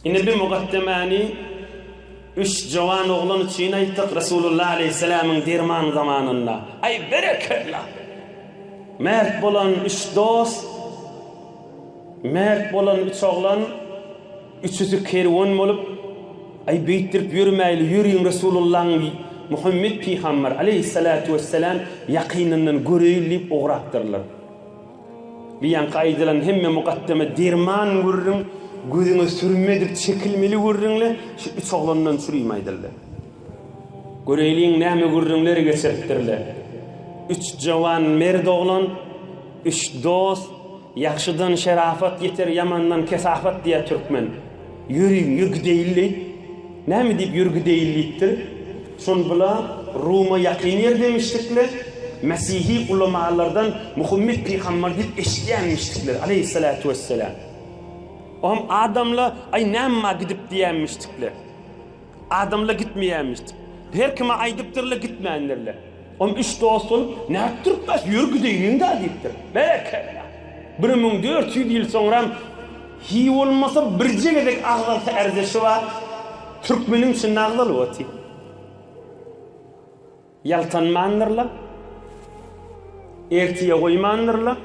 Indi bi mukaddemäni üç jowan oglan üçin aýtdyk, Resulullah aleýhissalamyň derman zamanynda. Aý, berekella! Mert bolan üç dost, mert bolan üç oglan, üçüsi kerwen bolup, Aý, beýtdirip ýörmäýli, ýörüň Resulullahyň Muhammet pygamber aleýhissalatu wessalam ýakynyndan göreýli diýip ugrapdyrlar. Bu ýaňky aýdylan hemme mukaddeme derman gürrüň, gözüňe sürme edip çekilmeli gürrüňle şu üç oglandan çürim aýdyldy. Göreýliň näme gürrüňler geçiripdirler. Üç jowan merd oglan, üç dost, ýagşydan şerafat ýeter, ýamandan kesafat diýýär türkmen. Ýörüň, ýör gideýli. Näme diýip ýör gideýli diýipdir? Şon bula Ruma ýakyn ýer demişdikler, mesihi ulamalardan Muhammet pygambar diýip eşidýänmişdikler, aleýhissalatu wesselam. Oňam adamla aý nämma gidip diýýänmişdikler. Adamla gitmeýänmişdik. Her kime aýdypdyrlar gitmändirler. Oňam üç dost bolup, nädip durupbas, ýör gideýliň-dä diýipdir. Berekella! 1400 ýyl soňram Hiý bolmasa birje gezek agzalsa ärzeşi bar, türkmeniň içinde agzalyp otyr. Ýaltanmandyrlar, ertire goýmandyrlar,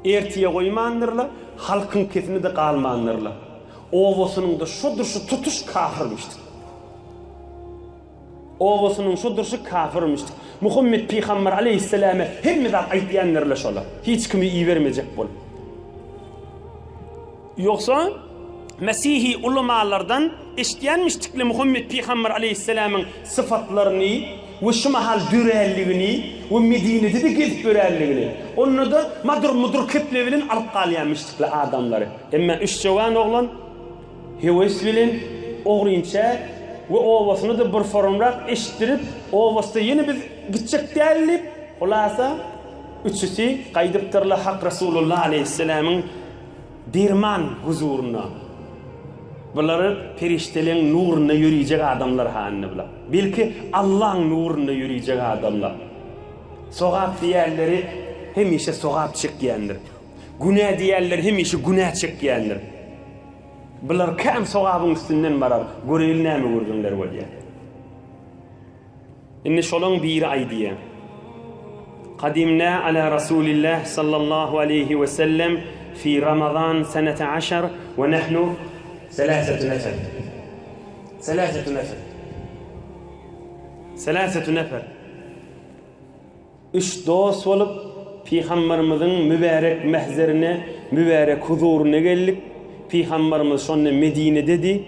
ertire goýmandyrlar, halkyň kesimi-de galmandyrlar. Obasynyň-da şo durşy tutuş kafyrmyşdyr. Obasynyň şo durşy kafyrmyşdyk. Muhammet pygamber aleýhissalame hemme zat aýtýandyr-la şolar. Hiç kimi ibermejek bolup. Ýogsa mesihi ulamalardan eşitýänmişdikle Muhammet pygamber aleýhissalamyň syfatlaryny we şu mahal döränligini we Medinede-de gezip ýörenligini. Onda-da madyr-mudyr keple bilen alyp galýanmyşdykle adamlary. Emma üç jowan oglan Höwes bilen ogrynça we obasyna-da bir forumrak eşitdirip, obasy-da ýene biz gitjek däl diýip, hulasa, üçüsi gaýdypdyrlar Hak Resulullah aleýhissalamyň derman huzuryna. Bular perişdeleň nurunda ýörüjek adamlar ha indi bular. Belki Allaň nurunda ýörüjek adamlar. Sogap diýenleri hemişe sogap çekýändir. Günä diýenleri hemişe günä çekýändir. Bular kän sogabyň üstünden barar, göreýli näme gürrüňler bolýar. Indi şolaň biri aýdýar. Kadimna ala Rasulillah sallallahu aleýhi we sellem fi Ramazan senete aşar we nahnu selasetu nefer. Selasetu nefer. Selasetu nefer. Üç dost bolup, Pygambarymyzyň mübärek mähzerine, mübärek huzuryna geldik. Pygambarymyz şonda Medinededi.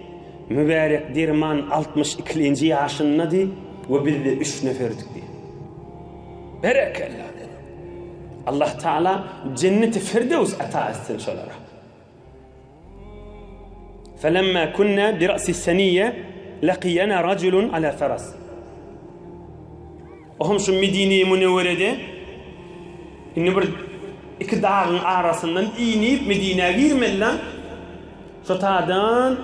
Mübärek derman altmyş ikilenji ýaşyndady we biz-de üç neferdik diýdi. Berekella! Allah Taala jenneti Firdöws ata etsin şolara. Felemma kunna bi ra'si seniyye laqiyana raculun ala feras. Ohm şu Medine-i Münewwerede indi bir iki dagyň arasyndan inip Medinä girmeli lan. Şo tadan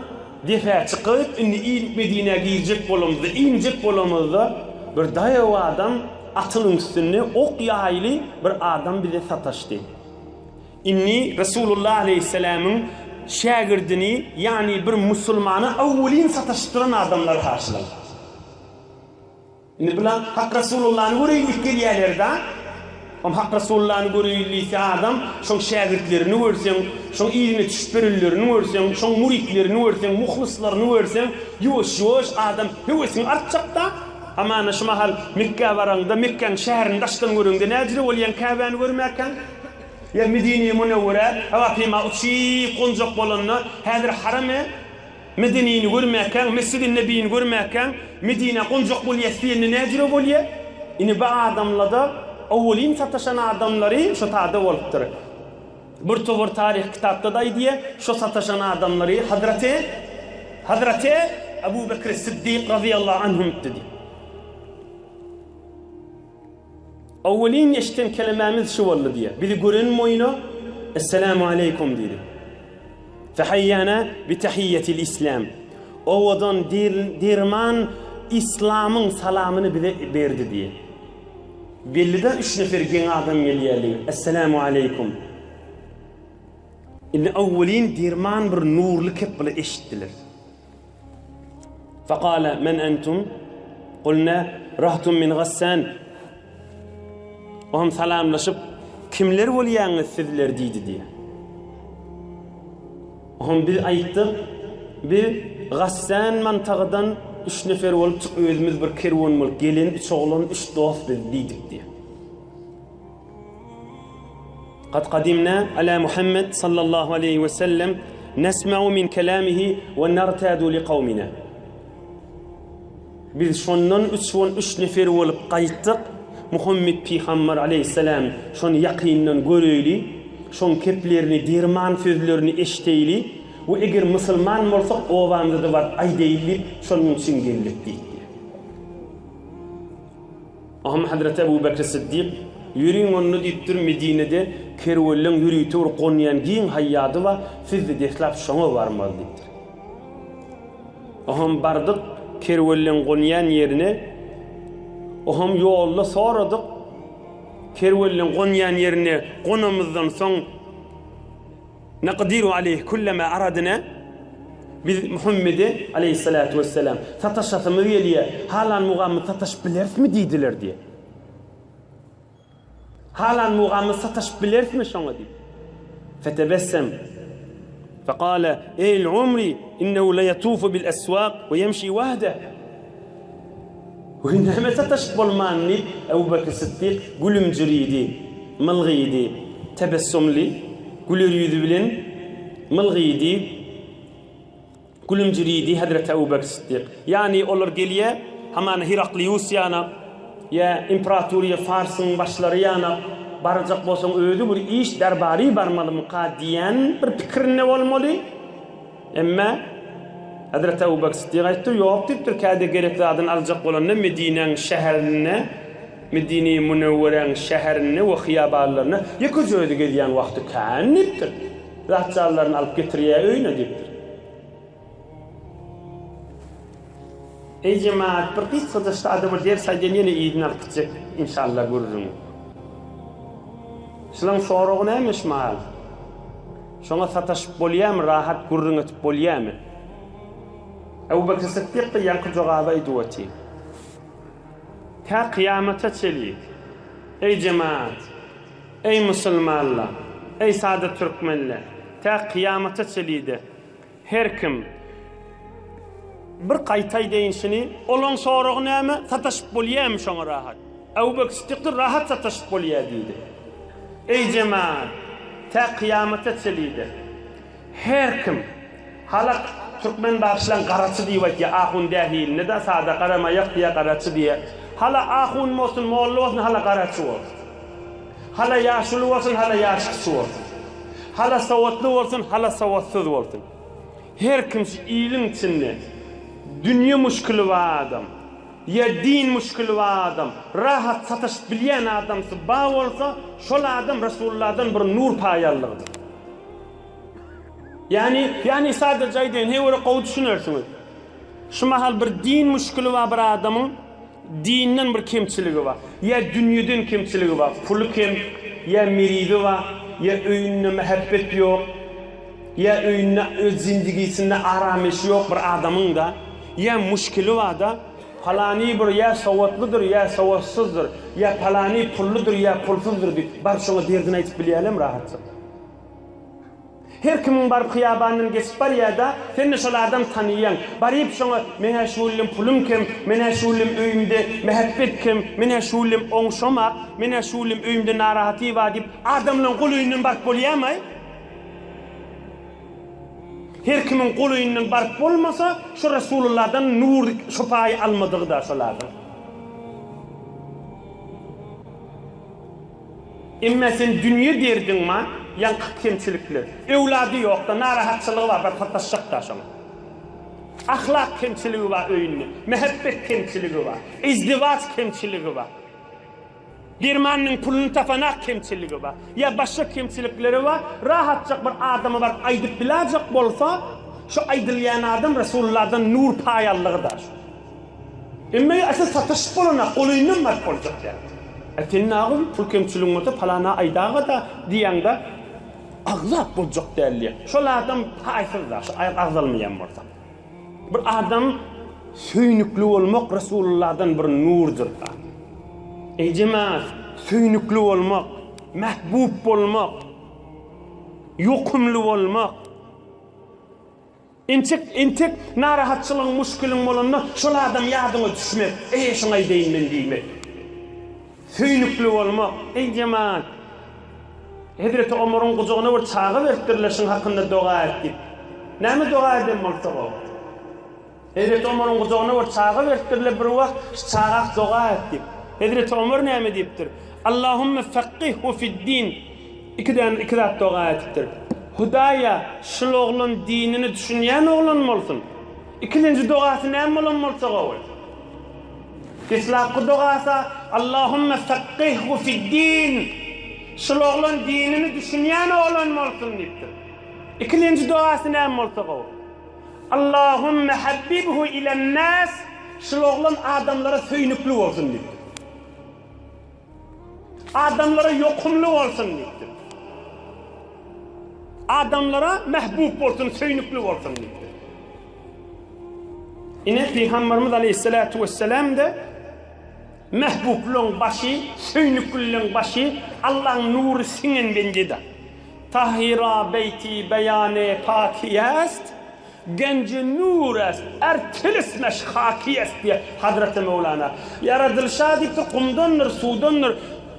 depä çykyp indi inip Medinä girjek bolamyzda, injek bolamyzda bir daýaw adam atynyň üstünde ok ýaýly bir adam bize sataşdy. Indi Resulullah aleýhissalamyň şägirdini, ýagny bir musulmana awwelin sataşyp duran adamlar garşylaň. Indi bular Hak Resulullany göreýin diýip gelýärler-da. Oň Hak Resulullany göreýin diýse adam, şoň şägirtlerini görseň, şoň yzyna düşüp ýörenlerini görseň, şoň müritlerini görseň, muhlyslaryny görseň, ýuwaş-ýuwaş adam höwesiň artjak-da. Hamana şu mahal Mekgä baraňda, Mekgäň şäherini daşdan göreňde näjüre bolýaň Käbäni görmäkäň? Ýa Medine-i Münewwerä howa-peýma uçyp gonjak bolanda, häzir Harem-i Medenini görmäkäň, Mesjid-i Nebini görmäkäň, Medinä gonjak bolýas diýende näjüre bolýa? Ine bu adamlada owalyn sataşan adamlary şo tada bolupdyr. Bir towar taryh kitapda-da aýdýa, şo sataşan adamlary Hazreti Hazreti Abu Bekr Siddik razyýallahu anhumdy diýip. Owwelin eşden kelemämiz şu boldy diýýär. Bizi gören moýna Esselamu aleýkum diýdi. Fehaýýana bi tahiyyetil islam. Owadan derman islamyň salamyny bize berdi diýýär. Belli-de üç nefer geň adam gelýärligi. Esselamu aleýkum. Indi awwelin derman bir nurly kep bile eşitdiler. Fekale men entum? Kulna rahtun min Gassan. Oňam salamlaşyp, kimler bolýaňyz sizler diýdi diýýär. Oňam biz aýtdyk, biz Gassan mantagydan üç nefer bolup çyk özümiz bir kerwen bolup gelen üç oglan, üç dost biz diýdik diýýär. Kad kadimna ala Muhammed sallallahu aleyhi ve sellem nesma'u min kelamihi ve nartadu li kavmina. Biz şondan üç on üç nefer bolup gaýtdyk. Muhammed pygamber aleyhisselam şony ýakyndan göreýli, şoň keplerini, derman sözlerini eşdeýli we eger musulman bolsak obamyza-da baryp aýdaýly diýip şonuň üçin geldik diýipdir. Ahym Hazreti Ebu Bekr Siddik, Ýörüň onda diýipdir, Medinede kerwenleň ýörite bir gonýan giň haýýady bar, siz-de deslap şoňa barmaly diýipdir. Ahym bardyk kerwenleň gonýan ýerine, ahym ýolda soradyk, kerwenleň gonýan ýerine gonamyzdan soň, Nakdiru aleýhi kullema aradna, Biz Muhammede, aleýhissalatu wesselam, sataşasymyz gelýär, halan mugamyz sataşyp bilerismi diýdiler diýýär. Halan mugamyz sataşyp bilerismi şoňa diýip. Fetebessem. Fekale, Eý umri, innehu leýetufu bil eswak we ýemşi wahde. Weý näme sataşyp bolman diýip, Ebu Bekr Sytdyk gülümjiridi, mylgydy, tebessumly, güler ýüzi bilen mylgydy, gülümjiridi hezreti Ebu Bekr Sytdyk. Ýagny olar gelýär, hamana Heraklius ýana, ýa imperatoriýa Farsyň başlary ýana barjak bolsaň özi bir iş derbary barmalymyka diýen bir pikirinde bolmaly. Emme Hezreti Ebu Bekr Siddik aýtdy, Ýok diýipdir, käde gerek zadyny aljak bolanda Medinäň şäherinde, Medine-i Münewweräň şäherinde we hyýabanlarynda ýekeje özi gezýän wagty kän diýipdir. Zat-jallaryny alyp getirýär öýüne diýipdir. Eý jemaat, bir gysgaja sada bir ders aýdýan ýene yzyny alyp gitjek inşallah gürrüňi. Şulaň soragy näme şu mahal? Şoňa sataşyp bolýamy, rahat gürrüň etip bolýamy? Ebu Bekr Sytdyk-da ýaňky jogaby aýdyp otyr. Tä kyýamata çeli, eý jemaat, eý musulmanlar, eý sada türkmenler, tä kyýamata çeli-de her kim bir gaýta aýdaýyn şuny, olaň soragy näme, sataşyp bolýamy şoňa rahat? Ebu Bekr Sytdykdyr, rahat sataşyp bolýar diýdi. Eý jemaat, tä kyýamata çelide her kim halak türkmen bagşylaň garaçy diýip aýtýar, ahun dähilinde-de sada garamaýak diýýär, garaçy diýýär. Hala ahun bolsun, molla bolsun, hala garaçy bolsun. Hala ýaşuly bolsun, hala ýaş kiçi bolsun. Hala sowatly bolsun, hala sowatsyz bolsun. Her kim şu iliň içinde dünýe muşkili bar adam. Ýa din muşkili bar adam, rahat sataşyp bilýän adamsy bar bolsa, şol adam Resulullahdan bir nur paý aldygydyr. Ýagny, ýagny sadaja aýdaýyn, heý gowy düşünersiňiz. Şu mahal bir din muşkili bar bir adamyň, dinden bir kemçiligi bar, ýa dünýeden kemçiligi bar, puly kem, ýa merizi bar, ýa öýünde mähebbet ýok, ýa öýünde öz zindigisinde arameşi ýok bir adamyň-da, Ýa muşkili bar-da, palany bir ýa sowatlydyr, ýa sowatsyzdyr, ýa palany pulludyr, ýa pulsuzdyr diýip, baryp şoňa derdini aýdyp bilýärlermi rahatlyk? Her kimiň baryp hyýabandan geçip barýa-da, sen-de şol adam tanyýaň. Baryp şoňa, Men-ä şu günlem pulum kem, men-ä şu günlem öýümde mähebbet kem, men-ä şu günlem oňşamak, men-ä şu günlem öýümde narahaty bar diýip, adamlaň golaýyndan baryp bolýamy? Her kimiň golaýyndan baryp bolmasa, şu Resulullahdan nur şu paýy almadygy-da şol adam. Emme sen dünýe derdiň bar, ýaňky kemçilikler. Öwlady ýok-da, narahatçylygy bar, bir sataşjak-da şoňa. Ahlak kemçiligi bar öýünde, mähebbet kemçiligi bar, izdiwaç kemçiligi bar. Dermanynyň puluny tapanak kemçiligi bar. Ýa başga kemçilikleri bar. Rahatjak bir adama baryp aýdyp bilajak bolsa, şu aýdylýan adam Resulullahdan nur paý aldygy-da şu. Emme asyl sataşyp bolanak, golaýyndan baryp boljak däl. Ä sen nagül pul kemçiligiň bolsa palana aýdaga-da diýýäň-de. Agzap boljak däl diýýär. Şol adam paýsyz-da, şu agzalmaýan bolsa. Bir adam söýnükli bolmak Resulullahdan bir nurdur-da. Eý jemaat, söýnükli bolmak, mähbub bolmak, ýokumly bolmak. Entek, entek narahatçylygyň, muşkiliň bolanda şol adam ýadyňa düşmek, eý şuňa aýdaýyn men diýmek. Söýnükli bolmak. Eý jemaat, Hezreti Omaryň gujagyna bir çaga beripdirler, şuň hakynda doga et diýip. Näme doga eden bolsa gowy. Hezreti Omaryň gujagyna bir çaga beripdirler bir wagt, şu çaga doga et diýip. Hezreti Omar näme diýipdir? Allahümme fakkihhu fiddin. Iki däne iki zat doga edipdir. Hudaýa, şul oglan dinine düşünýän oglan bolsun. Ikilenji dogasy näme bolan bolsa gowy. Deslapky dogasa Allahümme fakkihhu fiddin. Şul oglan dinini düşünýän oglan bolsun diýipdir. Ikilenji dogasy näme bolsa gowy. Allahümme habbibhu ilen-nas. Şul oglan adamlara söýnükli bolsun diýipdir. Adamlara ýokumly bolsun diýipdir. Adamlara mähbub bolsun, söýnükli bolsun diýipdir. Ine Pygamberimiz aleyhissalatu vesselam-da mähbublaryň başy, söýnüklileriň başy Allahyň nury siňen bendede. Tahyra beýti beýany pakiýast, Genji nur est, er tilismeş haki est diýýär Hazreti Möwlana. Ýaradylyşa diýipdir, gumdandyr, suwdandyr,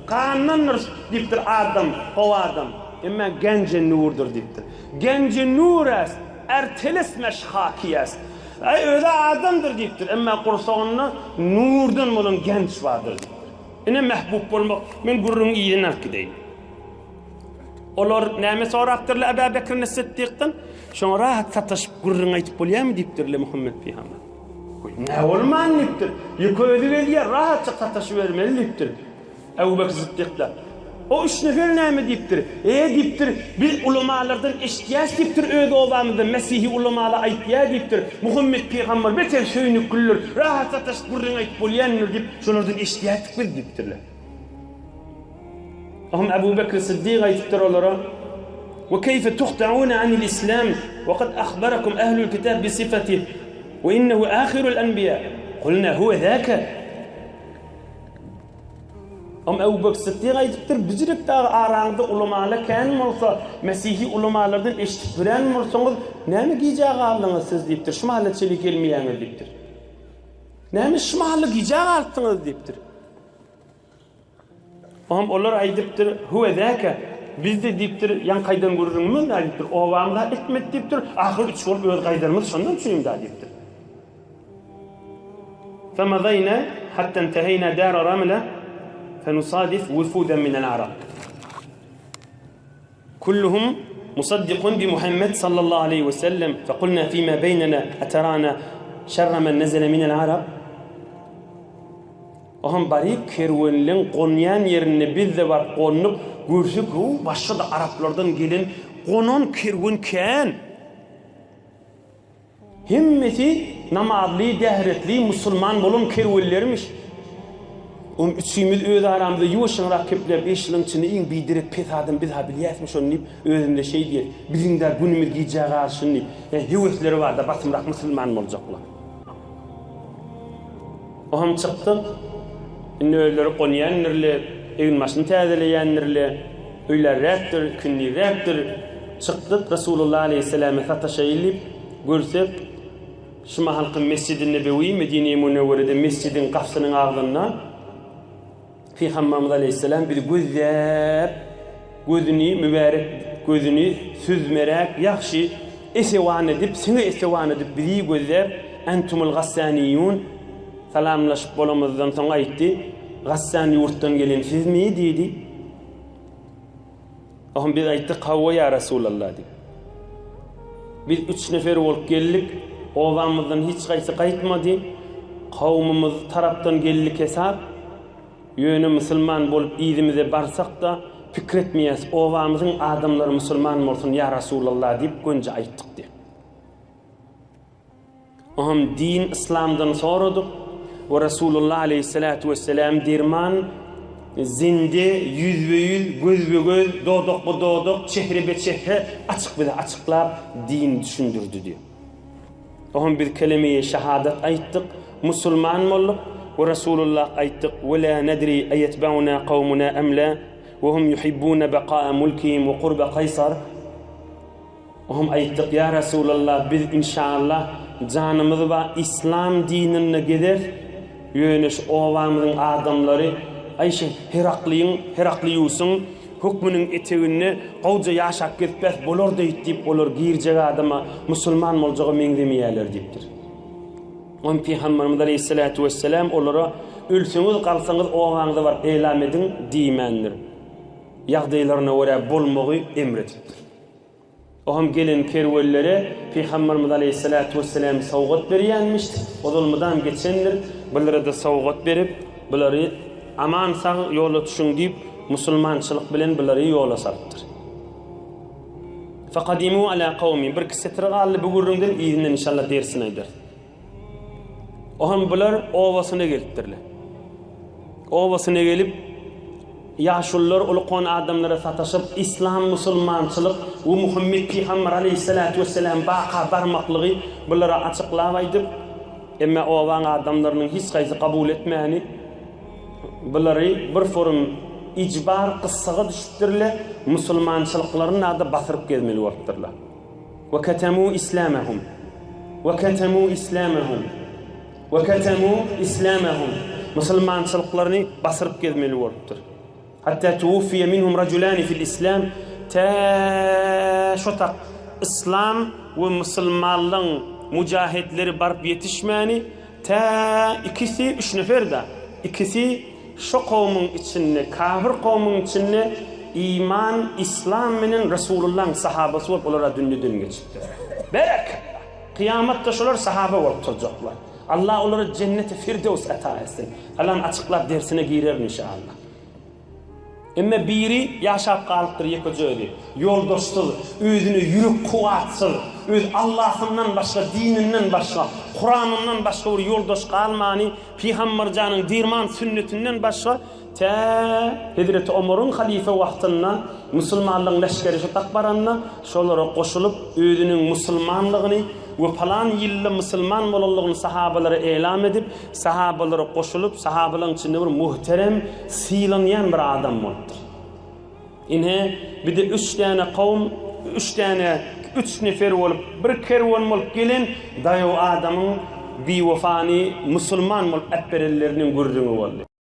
gandandyr diýipdir adam, gowy adam. Emma genji nurdur diýipdir. Genji nur est, er tilismeş haki est. Aý, özi adamdyr diýipdir, emma gursagynda nurdan bolan genç bardyr diýipdir. Ine mähbub bolmak, men gürrüňi yzyna alyp gideýin. Olar näme sorapdyrlar Äbä Bekrin Syddykdan? Şoňa rahat sataşyp gürrüň aýdyp bolýarmy diýipdirler Muhammet pygamber. Goý, nä bolman diýipdir. Ýeke özi gelýär, rahatça sataşybermeli diýipdir. Äbu Bekr Syddykda. O üç nefer näme diýipdir? E diýipdir, biz ulamalardan eşitýäs diýipdir, öz obamyzda mesihi ulamalar aýtýar diýipdir. Muhammet pygamber beter söýnüklidir, rahat sataşyp gürrüň aýdyp bolýandyr diýip, şolardan eşitýärdik biz diýipdirler. Oňa Ebu Bekr Syddyk aýdypdyr olara, We keýfe tuhtaune anil islam we kad ahbarakum ehlul kitab bi syfatih we innehu ahirul enbiýa kulna huwe zaka. Oňa Ebu Bekr Syddyk aýdypdyr, Bijirek dagy araňyzda ulamalar kän bolsa, mesihi ulamalardan eşidip bilen bolsaňyz, näme gijä galdyňyz siz diýipdir, şu mahala çenli gelmeýäňiz diýipdir. Näme şu mahala gijä galypsyňyz diýipdir. Oňam olar aýdypdyr, Huwe zäke, biz-de diýipdir, ýaňky aýdan gürrüňimiz da diýipdir, obamyz-a etmedi diýipdir, ahyry üç bolup öz gaýdanymyz şondan üçin-dä diýipdir. Femazaýna hatta inteheýna dara Ramla fenusadif wufudan minel arab. Kulluhum musaddikun bi Muhammed sallallahu aleýhi we sellem fekulna fima beýnena eterana şerre men nezele minel arab. Oňam baryp kerwenleň gonýan ýerinde biz-de baryp gonduk, görsek, how, başga-da araplardan gelen gonan kerwen kän. Hemmesi namazly, dähretli, musulman bolan kerwenlermiş. Oňam üçimiz öz aramyzda ýuwaşjaňrak gepläp, Eý, şulaň içinde iň biderek pes adam biz-ha bilýäsmi şony diýip, özümize şeý diýeris, Biziň-dä günümiz gijä galyşyn diýip. Ýa höwesleri bar-da, basymrak musulman boljaklar. Oňam çykdy. Indi özleri gonýandirle, eginbaşyny täzeleýändirle. Öýlärräkdir, ikindiräkdir. Çykdyk, Resulullah aleýhissalama sataşaýyn diýip, görsek, şu mahalky Mesjidi Nebewi, Medine-i Münewwerede mesjidiň gapysynyň agzynda Pygamberimiz aleýhissalam bizi gözläp, gözüni, mübärek gözüni süzmeräk, ýagşy esewan edip, siňe esewan edip bizi gözläp, Entumul Gassaniýun, salamlaşyp bolamyzdan soň aýtdy, Gassan ýurtdan gelen sizmi? diýdi. Oňa biz aýtdyk, Hawa, ýa Resulallah diýip. Biz üç nefer bolup geldik, obamyzdan hiç haýsy gaýtmady. Kowumymyz tarapdan geldik hesap. Ýöne musulman bolup yzymyza barsak-da, pikir etmeýäs, obamyzyň adamlary musulman bolsun, ýa Resulallah diýip gönje aýtdyk diýip. Oňam din yslamdan soradyk we Resulullah aleýhissalatu wesselam derman. zinde, ýüzbe-ýüz, gözbe-göz, dodakba-dodak, çehre-be-çehre açyk bize açyklap dini düşündirdi diýýär. Oňa biz kelemeýi şahadat aýtdyk, musulman bolduk we Resulullah aýtdyk, we la nedri eýetbeuna kawmuna em la we hum yuhibbuna baqaa mulkihim we qurba Kaýsar. Oňa aýtdyk, ýa Resulallah biz inşallah janymyz bar islam dininde gezeris, ýöne şu obamyzyň adamlary aý şu Heraklyň, Herakliusyň, hökmüniň eteginde gowja ýaşap gezipbäs bolar diýip diýip olar girjek adama musulman boljaga meňzemeýärler diýipdir. Oň Pygamberimiz aleýhissalatu wessalam olara ölseňiz galsaňyz obaňyza baryp elam ediň diýmändir. Ýagdaýlaryna görä bolmagy emr edipdir. O hem gelen kerwenlere Pygamberimiz aleýhissalatu wessalam sowgat berýänmiş, ozal mydam geçendir, bulara-da sowgat berip, bulary aman sag ýola düşüň diýip, musulmançylyk bilen bulary ýola salypdyr. Fekadimu ala kawmi, birki setir galdy bu gürrüňden, yzyndan inşallah dersini aýdarys. O hem bular obasyna gelipdirler. Obasyna gelip, ýaşulular ulkan adamlara sataşyp, islam, musulmançylyk we Muhammet pygamber aleýhissalatu wessalam baka barmaklygy bulara açyklap aýdyp, emma obaň adamlarynyň hiç haýsy kabul etmäni, bulary bir forum ijbar gyssaga düşüpdirler, musulmançylyklaryny-da basyryp gezmeli bolupdyrlar. We ketemû islamehum. We ketemû islamehum. We ketemû islamehum. Musulmançylyklaryny basyryp gezmeli bolupdyr. Hatta tuwuffiye minhum rajulani fil islam tä şo tak yslam we musulmanlygyň mujahidleri baryp ýetişmäni tä ikisi üç nefer-da ikisi Şo kowumyň içinde, kafir kowumyň içinde iman, islam menen Resulullahyň sahabasy bolup olar-a dünýeden geçipdir. Berekella! Kyýamatda şolar sahaba bolup turjaklar. Allah olara jenneti firdews ata etsin. Galan açyklap dersine girerin inşallah. Emme biri ýaşap galypdyr ýekeje özi. Ýoldaşsyz, özüne ýürek kuwwatsyz, öz Allahyndan başga, dininden başga, Kuranyndan başga bir ýoldaş galmany, Pygamberjanyň dirman sünnetinden başga tä Hezreti Omaryň halyfa wagtynda musulmanlaryň leşgeri şu tak baranda şolara goşulyp özüniň musulmanlygyny we palan ýylda musulman bolanlygyny sahabalara elam edip sahabalara goşulyp sahabalaryň içinde bir muhterem sylanýan bir adam bolupdyr. Ine, bir-de üç däne kowum, üç däne, üç nefer bolup, bir kerwen bolup gelen daýaw adamyň biwefany musulman bolup äpberenleriniň gürrüňi boldy.